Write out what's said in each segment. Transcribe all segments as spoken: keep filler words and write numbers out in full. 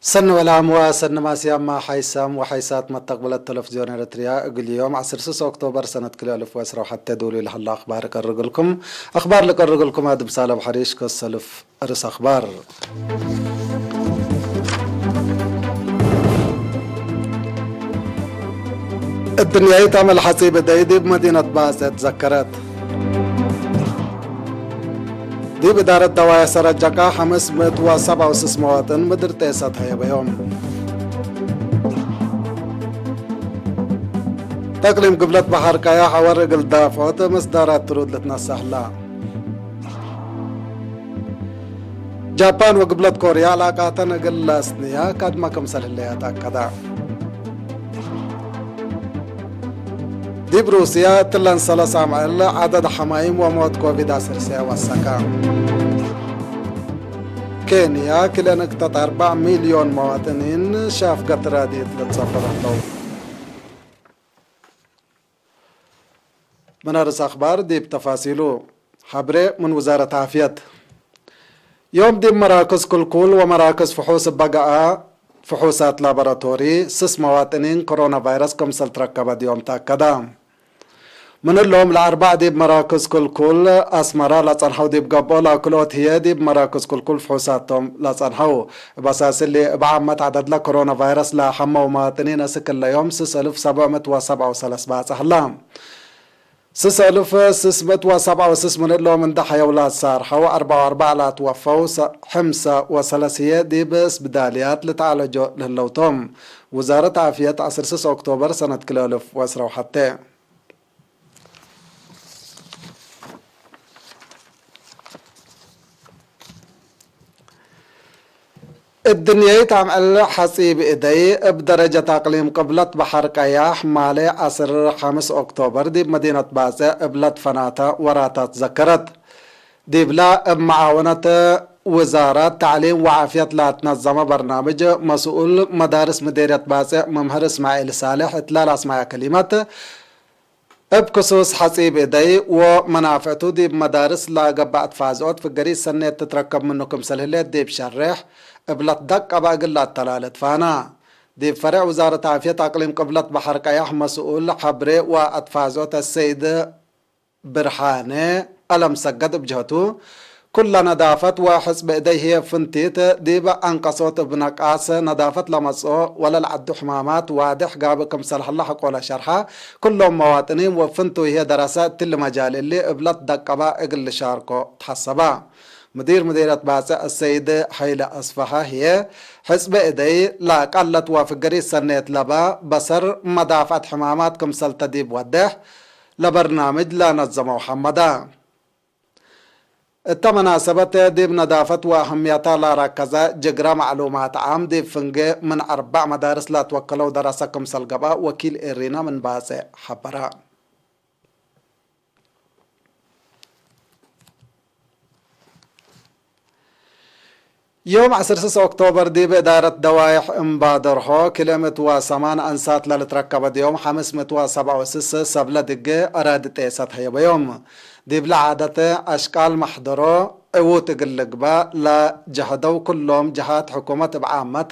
ሰኒ ወላም ወሰኒ ማስያማ ሓይሳም ወሓይሳት መተቅብለት ተለፍዝዮን ኤረትርያ፣ እግል ዮም ዐስር ስስ ኦክቶበር ሰነት ክልኤ አልፍ ወዕስራ ወሐቴ ዱሉ ለሀለ አክባር እቀርግልኩም። አክባር ልቀርግልኩም አድም ሳለብ ሐሪሽ ከሰልፍ እርስ አክባር። እድንያይት አመል ሐጺብ እደይ ዲብ መዲነት ባጽዕ ትዘከረት። ዲብ እዳረት ደዋየ ሰረጀቃ ሐምስ ምእት ወሰብዓ ወስስ መዋጥን ምድር ጤሰት ሀየበዮም። ተቅሊም ግብለት በሐር ቀያሕ አወር እግል ዳፍዖት ምስዳራት ትሩድ ልትነሰእ ህላ። ጃፓን ወግብለት ኮርያ አላቃተን እግል ለአስንያ ካድመ ክምሰል ህለያ ተአከደ። ዲብ ሩስያ እትለን ሰለስ አምዕል ዐደድ ሐማይም ወሞት ኮቪድ አስር ሴ ወሰከ። ኬንያ ክልኤ ንቅጠት አርበዕ ሚልዮን መዋጥኒን ሻፍገት ራድየት ልትሰፈር ህለው። ምን አርስ አክባር ዲብ ተፋሲሉ። ሐብሬ ምን ውዛረት ዓፍየት። ዮም ዲብ መራክዝ ክልኩል ወመራክዝ ፍሑስ እበ ገአ ፍሑሳት ላቦራቶሪ ስስ መዋጥኒን ኮሮና ቫይረስ ክምሰል ትረከበ ዮም ተአከደ። ምን እሎም ለአርበዕ ዲብ መራክዝ ክልኩል አስመረ ለጸንሐው ዲብ ገብኦ፣ ለክልኦት ህዬ ዲብ መራክዝ ክልኩል ፍሑሳቶም ለጸንሐው። እብ አሳስ እሊ፣ እብ ዓመት ዐደድ ለኮሮና ቫይረስ ለሐመው መዋጥኒን እስክ እለ ዮም ስስ እልፍ ሰብዕ ምእት ወሰብዓ ወሰለስ ባጽሕ ህለ። ስስ እልፍ ስስ ምእት ወሰብዓ ወስስ ምን እሎም እንደ ሐየው ለአትሳርሐው፣ አርበዕ ወአርበዕ ለአትወፈው፣ ሰ-፣ ሕምሰ ወሰለስ ህዬ ዲብ እስብዳልያት ልትዓለጆ ለህለው ቶም። ውዛረት ዓፍየት ዐስር ስስ ኦክቶበር ሰነት ክልኤ እልፍ ወዕስራ ወሐቴ። እድንየይት አምዕል ሐጺብ እደይ እብ ደረጀት አቅሊም ቅብለት በሐር ቀያሕ ማሌ ዐስር ሐምስ ኦክቶበር ዲብ መዲነት ባጽዕ እብ ለትፈናተ ወራታት ዘከረት። ዲብላ እብ መዓወነት ውዛረት ተዕሊም ወዓፍየት ለአትነዘመ በርናምጅ መስኡል መዳርስ ምዴርየት ባጽዕ መምህር እስማዒል ሳልሕ እትለ ለአስመዐ ከሊመት፣ እብ ክሱስ ሐጺብ እደይ ወመናፍዕቱ ዲብ መዳርስ ለገብአ አትፋዝኦት ፍገሪት ሰኔት ትትረከብ ምኑ ክምሰል ህሌት ዲብ ሸሬሕ፣ እብ ለትደቀበ እግል ለአተላለ ትፋና። ዲብ ፈሬዕ ውዛረት ዓፍየት አቅሊም ቅብለት በሐር ቀያሕ መስኡል ሐብሬ ወአትፋዝኦት አሰይድ ብርሃኔ አለምሰገድ እብ ጀህቱ፣ ኩለ ነዳፈት ወሕጽብ እደይ ህዬ ፍንቲት ዲብ አንቀሶት እብ ነቃስ ነዳፈት ለመጽኦ ወለልዐዱ ሕማማት ዋድሕ ጋብእ ክምሰል ሀለ ሐቆለ ሸርሐ፣ ኩሎም መዋጥኒን ወፍንቱይ ህዬ ደረሰ እትሊ መጃል እሊ እብ ለትደቀበ እግል ልሻርኮ ተሐሰበ። ምዲር ምዲርየት ባጽዕ አሰይድ ሐይለ አስፈሀ ህዬ፣ ሕጽብ እደይ ለቀለት ወፍገሪት ሰኔት ለበ በሰር መዳፍዐት ሕማማት ክምሰልተ ዲብ ወዴሕ ለበርናምጅ ለነዘመው ሐመደ። እተ መናሰበት ዲብ ነዳፈት ወአህምየተ ለረከዘ ጅግረ መዕሉማት ዓም ዲብ ፍንጌ ምን አርበዕ መዳርስ ለትወከለው ደረሰ ክምሰል ገብአ ወኪል ኤሪና ምን ባጽዕ ሐበረ። ዮም ዐስር ስስ ኦክቶበር ዲብ እዳረት ደዋይሕ እምባደርሆ ክልኤ ምእት ወሰማን አንሳት ለልትረከበ ዲዮም ሐምስ ምእት ወሰብዓ ወስስ ሰብለ ድጌ አራዲ ጤሰት ሀየበ ዮም። ዲብለ ዓደት አሽቃል መሕደሮ ዕዉት እግል ልግበእ ለጀህደው ኩሎም ጀሃት ሕኩመት እብ ዓመት፣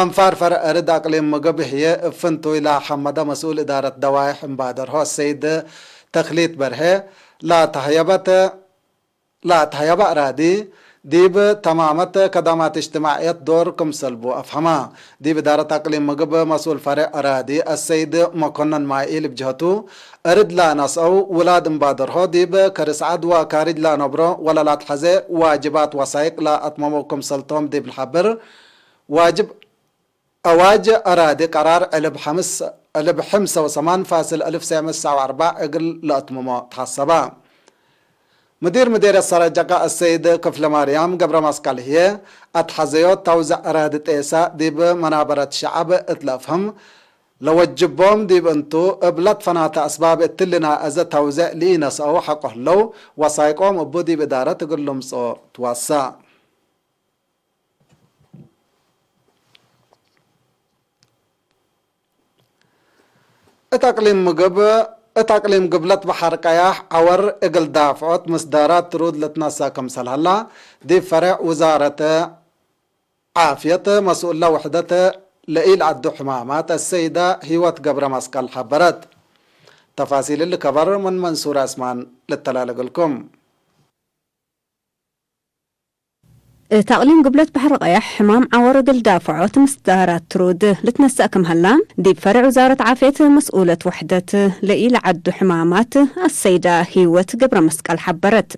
አንፋር ፈርዕ እርድ አቅሊም ምግብ ህዬ እብ ፍንቱይ ለሐመደ መስኡል እዳረት ደዋይሕ እምባደርሆ አሰይድ ተክሊት በርሄ ለተህየበት ለአትሀየበ አራዲ፣ ዲብ ተማመት ከዳማት እጅትማዕየት ዶር ክምሰልቡ አፍሀመ። ዲብ እዳረት አቅሊም ምግብ መስኡል ፈሬዕ አራዲ አሰይድ መኮነን ማኢል እብ ጀህቱ፣ እርድ ለአነስአው ውላድ እምባደርሆ፣ ዲብ ከርስ ዐድ ወካርጅ ለአነብሮ ወለለአትሐዜ ዋጅባት ወሳይቅ ለአትመመው ክምሰልቶም ዲብ ለሐብር፣ ዋጅብ አዋጅ አራዲ ቀራር ዕልብ ሐምስ፣ ዕልብ ሕምሰ ወሰማን ፋስል አልፍ ሰዕ ምእት ሰዕ ወአርበዕ እግል ለአትምሞ ተሐሰበ። ምዲር ምዴርየት ሰረጀቃ አሰይድ ክፍለማርያም ገብረመስቀል ህዬ፣ አትሐዘዮት ተውዘዕ አራዲ ጤሰ ዲብ መናበረት ሸዐብ እት ለአፍህም ለወጅቦም ዲብ እንቱ፣ እብ ለትፈናተ አስባብ እትሊ ናይ አዘ ተውዘዕ ለኢነስአው ሐቆ ህለው፣ ወሳይቆም እቡ ዲብ እዳረት እግል ልምጽኦ ትወሰእ። እት አቅሊም ምግብ፣ እት አቅሊም ግብለት በሐር ቀያሕ ዐወር እግል ዳፍዖት ምስዳራት ትሩድ ልትነሰእ ክምሰል ሀላ፣ ዲብ ፈሬዕ ውዛረት ዓፍየት መስኡለ ውሕደት ለኢለዐዱ ሕማማት አሰይደ ህይወት ገብረ መስቀል ሐበረት። ተፋሲል እሊ ከበር ምን መንሱር አስማን ልተላለ እግልኩም። እት አቅሊም ግብለት በሐር ቀየሕ ሕማም ዐወር እግል ዳፍዖት ምስዳራት ትሩድ ልትነሰእ ክም ሀላ፣ ዲብ ፈሬዕ ውዛረት ዓፍየት መስኡለት ወሕደት ለኢለዐዱ ሕማማት አሰይደ ህይወት ገብረ መስቀል ሐበረት።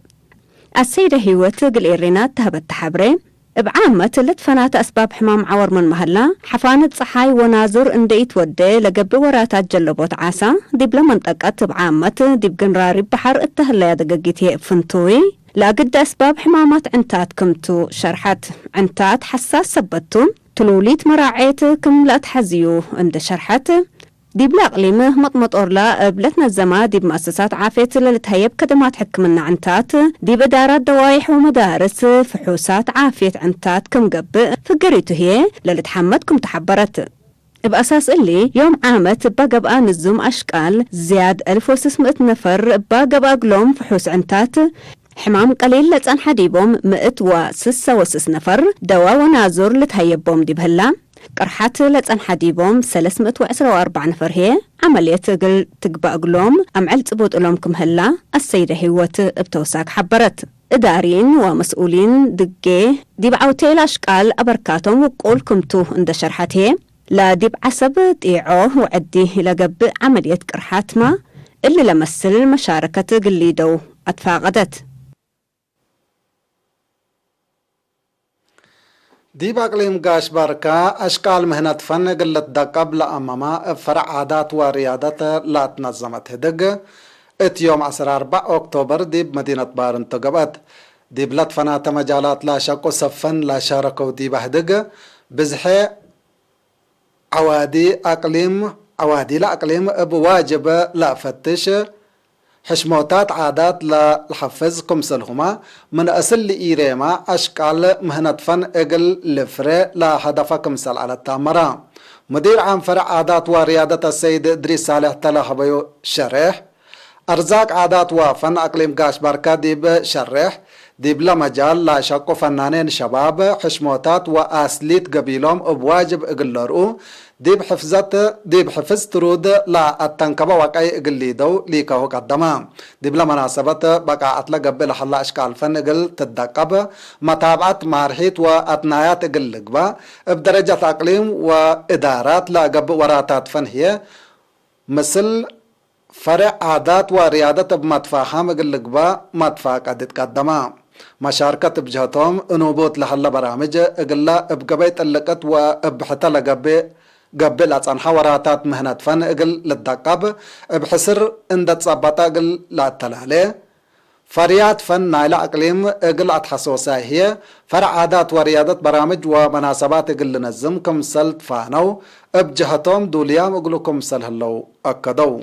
አሰይደ ህይወት እግል ኤሬና ተሀበት ተሐብሬ፣ እብ ዓመት ለትፈናተ አስባብ ሕማም ዐወር ምንመ ሀላ፣ ሐፋነት ጸሓይ ወናዙር እንዴ ኢትወዴ ለገብእ ወራታት ጀለቦት ዓሳ፣ ዲብለ መንጠቀት እብ ዓመት ዲብ ግንራሪብ በሐር እተ ህለያ ደገጊት ህዬ ፍንቱይ ለአግደ አስባብ ሕማማት ዕንታት ክምቱ ሸርሐት። ዕንታት ሐሳስ ሰበት ቱ፣ ትሉሊት መራዔት ክም ለአትሐዝዩ እንዴ ሸርሐት፣ ዲብለ አቅሊም መጥመጦርላ እብ ለትነዘማ ዲብ መአሰሳት ዓፍየት ለልትሀየብ ከደማት ሕክምና ዕንታት፣ ዲብ እዳራት ደዋይሕ ወመዳርስ ፍሑሳት ዓፍየት ዕንታት ክም ገብእ ፍግሪቱ ህዬ ለልትሐመድ ክምቱ ሐበረት። እብ አሳስ እሊ፣ ዮም ዓመት እባ ገብአ ንዙም አሽቃል ዝያድ አልፍ ወስስ ምእት ነፈር እባ ገብአ እግሎም ፍሑስ ዕንታት፣ ሕማም ቀሊል ለጸንሐ ዲቦም ምእት ወስሰ ወስስ ነፈር ደዋ ወናዙር ልትሀየቦም ዲብ ህላ፣ ቅርሐት ለጸንሐ ዲቦም ሰለስ ምእት ወዕስራ ወአርበዕ ነፈር ህዬ ዐመልየት እግል ትግበእ እግሎም አምዕል ጽቡጥ እሎም ክም ህላ አሰይደ ህይወት እብ ተውሳክ ሐበረት። እዳሪን ወመስኡሊን ድጌ ዲብ ዐውቴ ለአሽቃል አበርካቶም ውቁል ክምቱ እንደ ሸርሐት ህዬ፣ ለዲብ ዐሰብ ጢዖ ወዐዲ ለገብእ ዐመልየት ቅርሓትመ እሊ ለመስል መሻረከት እግል ሊደው አትፋቀደት። ዲብ አቅሊም ጋሽ ባርካ አሽቃል ምህነት ፈን እግል ልትደቀብ ለአመመ እብ ፈረዕ ዓዳት ወርያደት ለአትነዘመት ህድግ፣ እት ዮም ዐስር አርበዕ ኦክቶበር ዲብ መዲነት ባርንቶ ገብአት። ዲብለ ትፈናተ መጃላት ለአሸቁ ሰብ ፈን ለአሻረከው ዲበ ህድግ፣ ብዝሐ ዐዋዲ አቅሊም፣ ዐዋዲ ለአቅሊም እብ ዋጅብ ለአፈትሽ፣ ሕሽሞታት ዓዳት ለልሐፍዝ ክምሰልሁመ፣ ምን እስል ለኢሬመ አሽቃል ምህነት ፈን እግል ልፍሬ ለሀደፈ ክምሰል ዐለት ተአመረ። ሙዲር ዓም ፈረዕ ዓዳት ወርያደት አሰይድ እድሪስ ሳልሕ ተ ለሀበዩ ሸሬሕ፣ አርዛቅ ዓዳት ወፈን አቅሊም ጋሽ ባርካ ዲብ ሸሬሕ፣ ዲብለ መጃል ለአሸቁ ፈናኔን ሸባብ፣ ሕሽሞታት ወአስሊት ገቢሎም እብ ዋጅብ እግል ለርኡ፣ ዲብ ሕፍዘት፣ ዲብ ሕፍዝ ትሩድ ለአተንከበ ወቀይ እግል ሊደው ሊከሁ ቀደመ። ዲብለ መናሰበት በቃዐት ለገብእ ለሀለ አሽቃል ፈን እግል ትደቀብ፣ መታብዐት ማርሒት ወአትናያት እግል ልግበእ፣ እብ ደረጀት አቅሊም ወእዳራት ለገብእ ወራታት ፈን ህዬ፣ ምስል ፈሬዕ ዓዳት ወርያደት እብ መትፋሃም እግል ልግበእ መትፋቀድ ትቀደመ። መሻርከት እብ ጀህቶም፣ እኑቡት ለሀለ በራምጅ እግለ እብ ገበይ ጥልቅት ወእብ ሕተ ለገብእ፣ ገብእ ለጸንሐ ወራታት ምህነት ፈን እግል ልደቀብ፣ እብ ሕስር እንደ ትጸበጠ እግል ለአተላሌ፣ ፈርያት ፈን ናይለ አቅሊም እግል አትሐሶሳይ ህዬ፣ ፈርዕ ዓዳት ወርያደት በራምጅ ወመናሰባት እግል ልነዝም ክምሰል ትፋነው፣ እብ ጀሀቶም ዱልያም እግሉ ክምሰል ህለው አከደው።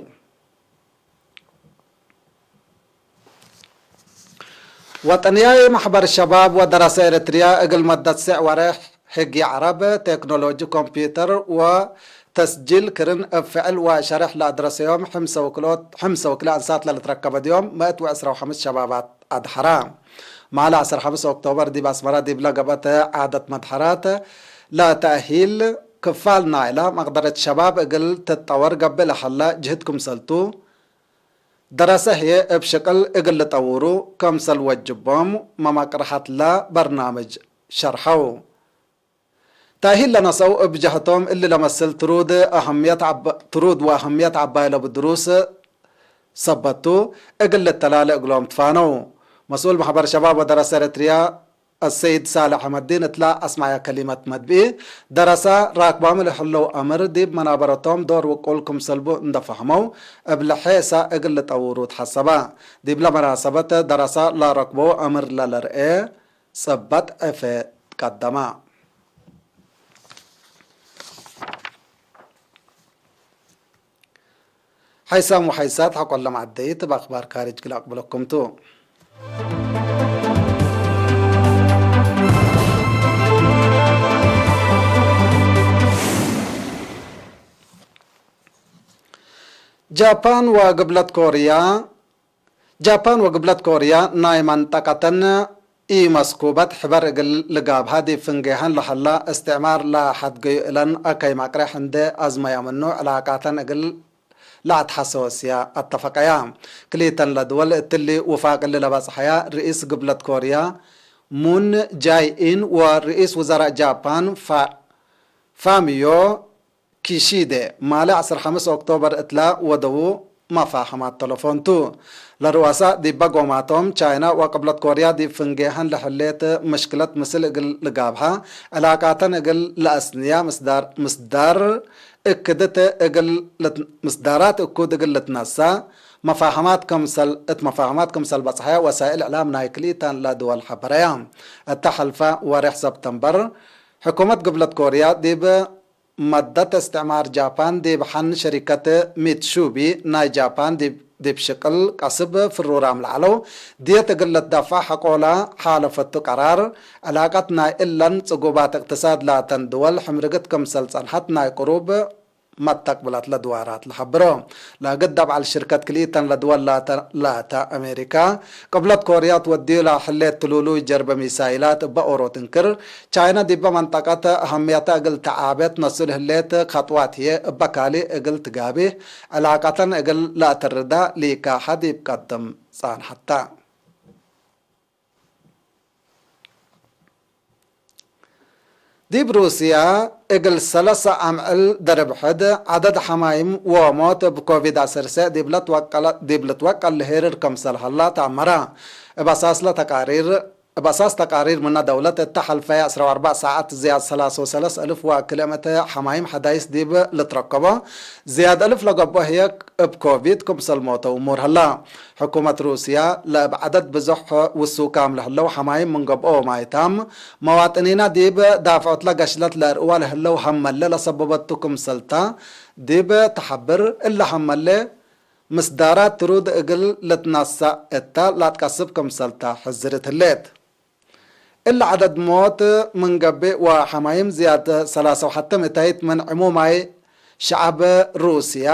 ወጠንያይ መሕበር ሸባብ ወደረሰ ኤረትርያ እግል መደት ስዕ ወሬሕ ሕጊ ዐረብ፣ ቴክኖሎጂ ኮምፒዩተር ወተስጂል ክርን እብ ፍዕል ወሸሬሕ ለአድረሰዮም ሕምሰ ወክልኦት፣ ሕምሰ ወክልኤ አንሳት ለልትረከበ ዲዮም ምእት ወዕስራ ወሐምስ ሸባባት አድሐራ። ማለ ዐስር ሐምስ ኦክቶበር ዲብ አስመረ ዲብለ ገብአት ዓደት መድሐራት ለተእሂል ክፋል ናይለ መቅደረት ሸባብ እግል ትትጠወር ገብእ ለሀለ ጅህድ ክምሰልቱ፣ ደረሰ ህዬ እብ ሽቅል እግል ልጠውሩ ከምሰል ወጅቦም መመቅርሐት ለበርናምጅ ሸርሐው። ተእሂል ለነሰው እብ ጀህቶም እሊ ለመስል ትሩድ አህምየት ዐባ-፣ ትሩድ ወአህምየት ዐባይ ለቡ ድሩስ ሰበት ቱ፣ እግል ልተላሌ እግሎም ትፋነው። መስኡል መሕበር ሸባብ ወደረሰ ኤረትርያ አሰይድ ሳልሕ አሕመዲን እትለ አስመዐየ ከሊመት መድብኢ፣ ደረሰ ራክባሙ ለህለው አምር ዲብ መናበረቶም ዶር ውቁል ክምሰልቡ እንደ ፈህመው፣ እብለ ሔሰ እግል ልጠውሩ ተሐሰበ። ዲብለ መናሰበት ደረሰ ለረክበው አምር ለልርኤ ጽበጥ ዕፌ ትቀደመ። ሐይሳም ወሐይሳት ሐቆለ መዐደይት እብ አክባር ካርጅ እግል አቅብለኩም ቱ። ጃፓን ወግብለት ኮርያ፣ ጃፓን ወግብለት ኮርያ ናይ መንጠቀተን ኢመስኩበት ሕበር እግል ልጋብሃ ዲብ ፍንጌሀን ለሀላ እስትዕማር ለሐድገዩ እለን አከይ መቅሬሕ እንዴ አዝመያ ምኑ ዕላቃተን እግል ለአትሐሰወስያ አተፈቀያ። ክልኢተን ለድወል እትሊ ውፋቅ እሊ ለበጽሐያ ርኢስ ግብለት ኮርያ ሙን ጃይ ኢን ወርኢስ ውዘራእ ጃፓን ፋ-፣ ፋሚዮ ኪሺደ ማሌ ዐስር ሐምስ ኦክቶበር እትላ ወደዉ መፋሀማት ተለፎን ቱ። ለርዋሳእ ዲበ ጎማቶም፣ ቻይና ወቅብለት ኮርያ ዲብ ፍንጌሀን ለህሌት ምሽክለት ምስል እግል ልጋብሃ፣ ዕላቃተን እግል ለአስንያ፣ ምስዳር፣ ምስዳር እክድት እግል ልት-፣ ምስዳራት እኩድ እግል ልትነሳ፣ መፋሀማት ክምሰል፣ እት መፋሀማት ክምሰል በጽሐያ ወሳይል እዕላም ናይ ክልኢተን ለድወል ሐበረያ። እተ ሐልፈ ወሬሕ ሰብተምበር፣ ሕኩመት ግብለት ኮርያ ዲብ መደት እስትዕማር ጃፓን ዲብ ሐን ሸሪከት ሚትሹቢ ናይ ጃፓን ዲብ፣ ዲብ ሽቅል ቀስብ ፍሩራም ለዐለው ድየት እግል ልትደፈዕ ሐቆላ ሓለፈቱ ቀራር፣ ዕላቀት ናይ እለን ጽጉባት እቅትሳድ ላተን ድወል ሕምርግት ክምሰል ጸንሐት ናይ ቅሩብ መተቅብላት ለድዋራት ለሐብሮ። ለእግድ ደብዐል ሽርከት ክልኢተን ለድወል ላተ፣ ላተ አሜሪካ፣ ቅብለት ኮርያ ትወድዩ ለህሌት ትሉሉይ ጀርበ ሚሳይላት እበ ኦሮ ትንክር፣ ቻይና ዲበ መንጠቀት አሀምየተ እግል ተዓቤት ነሱ ለህሌት ከጥዋት ህዬ እበ ካልእ እግል ትጋቤህ፣ ዕላቀተን እግል ለአተርዳ ሊካሐ ዲብ ቀድም ጻንሐተ። ዲብ ሩስያ፣ እግል ሰለሰ አምዕል ደርብ ሕድ ዐደድ ሐማይም ወሞት እብ ኮቪድ ዐሰርተ ዲብ ለትወቀለ፣ ዲብ ልትወቀል ለሄርር ክምሰል ሀላ ተአመረ። እብ አሳስለ ተቃሪር፣ እብ አሳስ ተቃሪር ምነ ደውለት፣ እተ ሐልፈየ ዐስራ ወአርበዕ ሰዓት ዝያድ ሰላሰ ወሰለስ አልፍ ወክልኤ ምእተ ሐማይም ሐዳይስ ዲብ ልትረከቦ፣ ዝያድ አልፍ ለገብኦ ህዬ እብ ኮቪድ ክምሰል ሞተው እሙር ሀላ። ሕኩመት ሩስያ ለእብ ዐደድ ብዞሕ ውሱካም ለህለው ሐማይም ምን ገብኦ ወማይታም መዋጥኒና ዲብ ዳፍዖትለ ገሽለት ለእርእዋ ለህለው ሀመለ ለሰበበቱ ክምሰልታ ዲብ ተሐብር፣ እለ ሀመለ ምስዳራት ትሩድ እግል ልትነሰእ እተ ለአትቀስብ ክምሰልታ ሕዝርት ህሌት። እሊ ዐደድ ሞት ምን ገብእ ወሐማይም ዝያድ ሰላሰ ወሐተ ምእታይት ምን ዕሙማይ ሸዐብ ሩስያ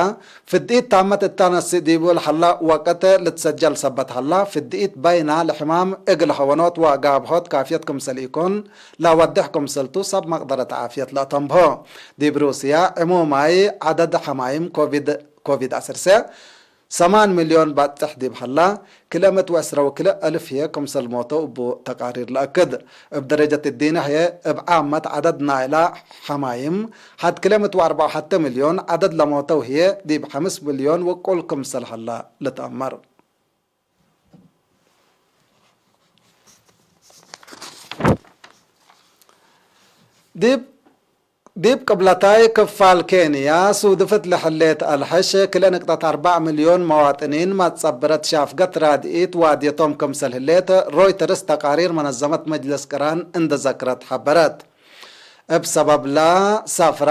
ፍድኢት ታመት እተ ነስእ ዲቡ ለሀላ ወቅት ልትሰጀል ሰበት ሀላ፣ ፍድኢት በይና ለሕማም እግል ሀወኖት ወጋብሆት ካፍየት ክምሰል ኢኮን ለወድሕ ክምሰልቱ ሰብ መቅደረት ዓፍየት ለአተንብሆ። ዲብ ሩስያ ዕሙማይ ዐደድ ሐማይም ኮቪድ፣ ኮቪድ ዐሰርተ ሰማን ሚልዮን ባጽሕ ዲብ ሀላ፣ ክልኤ ምእት ወዕስረ ወክልኤ አልፍ ህዬ ክምሰል ሞተው እቡ ተቃሪር ለአክድ። እብ ደረጀት እዲነ ህዬ፣ እብ ዓመት ዐደድ ናይላ ሐማይም ሐድ ክልኤ ምእት ወአርበዕ ወሐተ ሚልዮን፣ ዐደድ ለሞተው ህዬ ዲብ ሐምስ ሚልዮን ውቁል ክምሰል ሀላ ልትአመር። ዲብ ዲብ ቅብለታይ ክፋል ኬንያ፣ ሱድፍት ለሕሌት አልሐሽ ክልኤ ንቅጠት አርበዕ ሚልዮን መዋጥኒን መትጸብረት ሻፍገት ራድኢት ዋድየቶም ክምሰል ህሌት፣ ሮይተርስ ተቃሪር መነዘመት መጅለስ ቅራን እንደ ዘክረት ሐበረት። እብ ሰበብላ ሰፍራ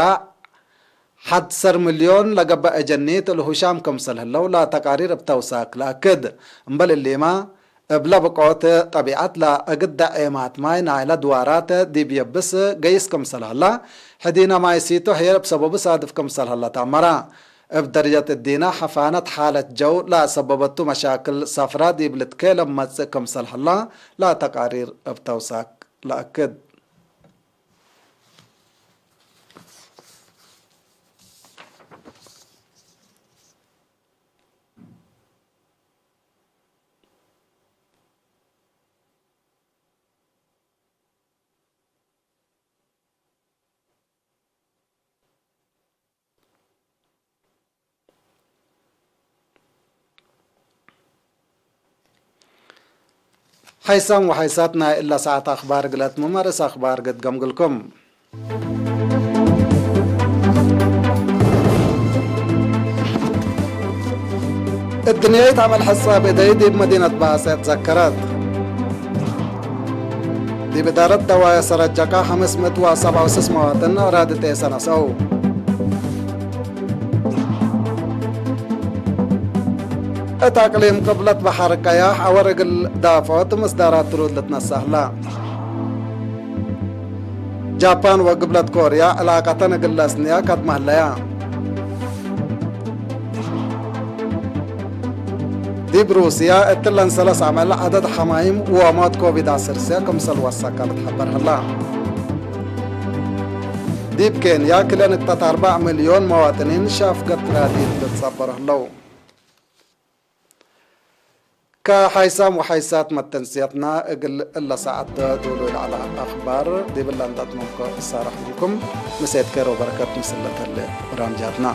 ሐድ ዐሰር ሚልዮን ለገብአ አጀኒት እልሁሻም ክምሰል ህለው ለተቃሪር እብ ተውሳክ ለአክድ። እምበል እሊማ፣ እብለ ብቆት ጠቢዐት ለእግደ ዔማት ማይ ናይለ ድዋራት ዲብ የብስ ገይስ ክምሰል ሀላ፣ ሕዲነ ማይ ሲቶ ህዬ እብ ሰበቡ ሳድፍ ክምሰል ሀለ ተአመረ። እብ ደርጀት እዲነ ሐፋነት ሓለት ጀው ለሰበበቱ መሻክል ሰፍራ ዲብ ልትኬለም መጽእ ክምሰል ሀላ ለተቃሪር እብ ተውሳክ ለአክድ። ሐይሳም ወሐይሳት ናይ እለ ሰዓት አክባር እግል አትምመ ርእስ አክባር ገድገምግልኩም። እድንያይት ዐመል ሕጻብ እደይ ዲብ መዲነት ባጽዕ ትዘከረት። ዲብ እዳረት ደዋየ ሰረጀቃ ሐምስ ምእት ወሰብዓ ወስስ መዋጥን ራድ ጤሰ ነስአው። እት አቅሊም ቅብለት በሐር ቀያሕ አወር እግል ዳፍዖት ምስዳራት ትሩድ ልትነሰእ ህላ። ጃፓን ወግብለት ኮርያ ዕላቀተን እግል ለአስንያ ከድመ ህለያ። ዲብ ሩስያ እትለን ሰለስ አመል ዐደድ ሐማይም ወሞት ኮቪድ ዐሰርተ ክምሰል ወሰከ ልትሐበር ህላ። ዲብ ኬንያ ክለ ንቅጠት አርበዕ ሚልዮን መዋጥኒን ሻፍገት ራዲት ልትጸበሩ ህለው። ከሓይሳም ወሓይሳት መተንስያትና እግል እለ ሰዓት ዶሉ ለዐለ አኽባር ዲብለ እንዴ አትመምኮ እሳረሕ ምንኩም። ምሴት ኬር ወበረከት ምስለ ተሌ በራምጃትና።